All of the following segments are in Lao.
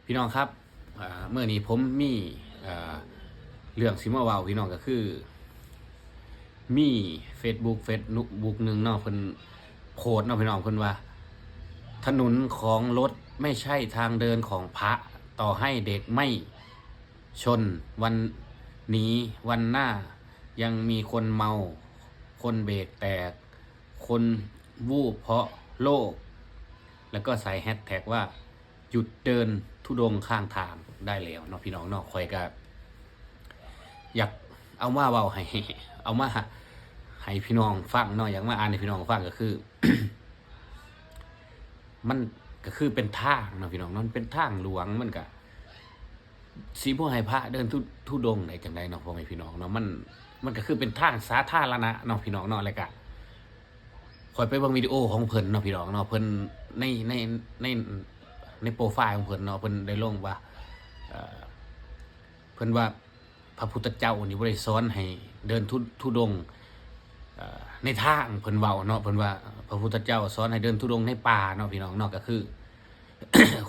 ພີ່ນ້ອງຄັບ ເອີ ມື້ນີ້ຜົມມີ ເອີ ເລື່ອງຊິມາເວົ້າພີ່ນ້ອງ ກໍຄື ມີເຟສບຸກ ເຟສບຸກໜຶ່ງເນາະ ເພິ່ນໂພສເນາະພີ່ນ້ອງ ເພິ່ນວ່າ ຖະໜົນຂອງລົດ ໄມ່ໃຊ່ທາງເດີນຂອງພະ ຕໍ່ໃຫ້ເດັກໄມ່ຊົນ ວັນນີ້ວັນໜ້າ ຍັງມີຄົນເມົາ ຄົນເບກແຕກ ຄົນວູບເພາະໂລກ ແລ້ວກໍໃສ່ແຮັດແທັກວ່າ ຢຸດເດີນທຸດົງຂ້າງທາງໄດ້ແລ້ວເນາະ ພີ່ນ້ອງເນາະ. ຂ້ອຍກໍຢາກເອົາມາເວົ້າໃຫ້ ເອົາມາໃຫ້ພີ່ນ້ອງຟັງເນາະ ຢາກມາອ່ານໃຫ້ພີ່ນ້ອງຟັງ ກໍຄື ມັນກໍຄືເປັນທາງເນາະ ພີ່ນ້ອງເນາະ ມັນເປັນທາງຫຼວງ ມັນກໍ ຊິບໍ່ໃຫ້ພະເດີນທຸ ທຸດົງໄດ້ຈັ່ງໃດເນາະ ພໍ່ແມ່ພີ່ນ້ອງເນາະ. ມັນ ມັນກໍຄືເປັນທາງສາທາລະນະເນາະ ພີ່ນ້ອງເນາະ. ແລ້ວກະຂ້ອຍໄປເບິ່ງວິດີໂອຂອງເພິ່ນເນາະ ພີ່ນ້ອງເນາະ ເພິ່ນໃນ ໃນ ໃນ ໃນໂປຣໄຟລ໌ຂອງເພິ່ນເນາະ ເພິ່ນໄດ້ລົງວ່າ ເອີ ເພິ່ນວ່າ ພະພຸດທະເຈົ້ານີ້ບໍ່ໄດ້ສອນໃຫ້ເດີນທຸ ທຸດົງ ເອີ ໃນທາງ ເພິ່ນເວົ້າເນາະ ເພິ່ນວ່າ ພະພຸດທະເຈົ້າສອນໃຫ້ເດີນທຸດົງໃນປ່າເນາະ ພີ່ນ້ອງເນາະ. ກໍຄື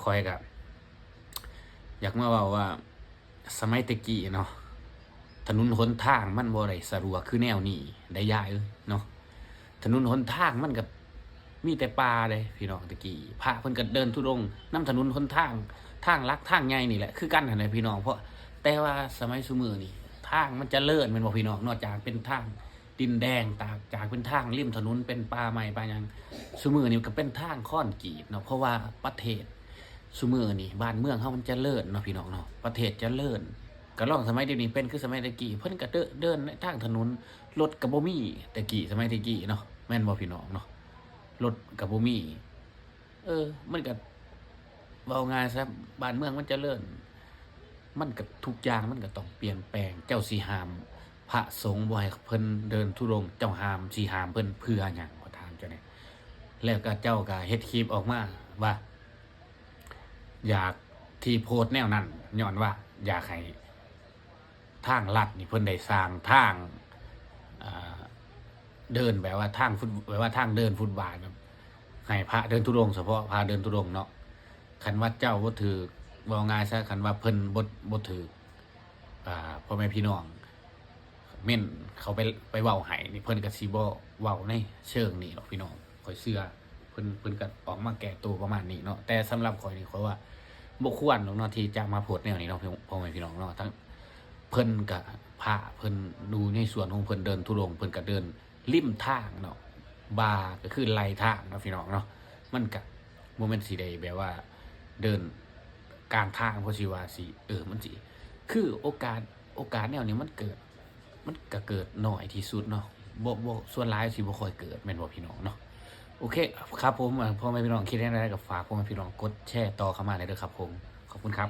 ຂ້ອຍກໍຢາກມາເວົ້າວ່າ ສະໄໝແຕ່ກີ້ເນາະ ຖະໜົນຫົນທາງມັນບໍ່ໄດ້ສະດວກຄືແນວນີ້ໄດ໋ ຍາຍເອີຍເນາະ. ຖະໜົນຫົນທາງມັນກໍມີແຕ່ປ່າເດ້ພີ່ນ້ອງ ແຕ່ກີ້ພະເພິ່ນກໍເດີນທຸດົງນຳຖະໜົນຫົນທາງ ທາງຫຼັກທາງໃຫຍ່ນີ້ແຫຼະ ຄືກັນຫັ້ນແຫຼະພີ່ນ້ອງ. ເພາະ ແຕ່ວ່າສະໄໝຊຸມື້ນີ້ ທາງມັນຈະເລີນແມ່ນບໍ່ພີ່ນ້ອງເນາະ ຈາກເປັນທາງ ດິນແດງ ຈາກ ຈາກເປັນທາງລິມຖະໜົນ ເປັນປ່າໄມ້ປ່າຫຍັງ ຊຸມື້ນີ້ກໍເປັນທາງຄອນກຣີດເນາະ. ເພາະວ່າປະເທດຊຸມື້ນີ້ ບ້ານເມືອງເຮົາມັນຈະເລີນເນາະ ພີ່ນ້ອງເນາະ ປະເທດຈະເລີນ. ກໍລອງສະໄໝດຽວນີ້ເປັນຄືສະໄໝແຕ່ກີ້ ເພິ່ນກໍເດີ ເດີນໃນທາງຖະໜົນ ລົດກໍບໍ່ມີ ແຕ່ກີ້ ສະໄໝແຕ່ກີ້ເນາະ ແມ່ນບໍ່ ພີ່ນ້ອງເນາະ ລົດກໍບໍ່ມີ. ເອີ ມັນກໍ ເວົ້າງ່າຍຊະ ບ້ານເມືອງມັນຈະເລີນ ມັນກໍ ທຸກຢ່າງມັນກໍຕ້ອງປ່ຽນແປງ. ເຈົ້າຊິຫ້າມພະສົງບໍ່ໃຫ້ເພິ່ນເດີນທຸດົງ ເຈົ້າຫ້າມ ຊິຫ້າມເພິ່ນເພື່ອຫຍັງ ຂ້ອຍຖາມເຈົ້າແດ່? ແລ້ວກໍເຈົ້າກໍເຮັດຄລິບອອກມາວ່າ ຢາກ ທີ່ໂພສແນວນັ້ນ ຍ້ອນວ່າຢາກໃຫ້ ທາງລັດນີ້ເພິ່ນໄດ້ສ້າງທາງ ອ່າ ເດີນ ແບບວ່າທາງຟຸດ ແບບວ່າທາງເດີນຟຸດບາດ ແບບໃຫ້ພະເດີນທຸດົງ ສະເພາະພະເດີນທຸດົງເນາະ. ຄັນວ່າເຈົ້າບໍ່ຖືກ ເວົ້າງ່າຍຊະ ຄັນວ່າເພິ່ນບໍ່ ບໍ່ຖືກ ອ່າ ພໍ່ແມ່ພີ່ນ້ອງເມັ້ນເຂົ້າໄປ ໄປເວົ້າໃຫ້ນີ້ ເພິ່ນກໍຊິບໍ່ເວົ້າໃນເຊີງນີ້ດອກ ພີ່ນ້ອງ. ຂ້ອຍເຊື່ອ ເພິ່ນ ເພິ່ນກໍອອກມາແກ້ໂຕປະມານນີ້ເນາະ. ແຕ່ສຳລັບຂ້ອຍນີ້ ຂ້ອຍວ່າບໍ່ຄວນດອກເນາະ ທີ່ຈະມາໂພສແນວນີ້ເນາະ ພໍ່ແມ່ພີ່ນ້ອງເນາະ. ທັງເພິ່ນກໍ ພະເພິ່ນຢູ່ໃນສ່ວນຂອງເພິ່ນເດີນທຸດົງ ເພິ່ນກໍເດີນລິມທາງເນາະ ບ່າກໍຄືໄລ່ທາງເນາະ ພີ່ນ້ອງເນາະ. ມັນກໍບໍ່ແມ່ນຊິໄດ້ແບບວ່າເດີນກາງທາງ ເພາະຊິວ່າຊິ ເອີ ມັນຊິ ຄືໂອກາດ ໂອກາດແນວນີ້ມັນເກີດ ມັນກໍເກີດໜ້ອຍທີ່ສຸດເນາະ ບໍ່ ບໍ່ ສ່ວນຫຼາຍຊິບໍ່ຄ່ອຍເກີດ ແມ່ນບໍ່ ພີ່ນ້ອງເນາະ? ໂອເຄຄັບຜົມ ພໍ່ແມ່ພີ່ນ້ອງຄິດແນວໃດກໍຝາກພໍ່ແມ່ພີ່ນ້ອງກົດແຊຕໍ່ເຂົ້າມາແດ່ເດີຄັບຜົມ. ຂອບຄຸນຄັບ.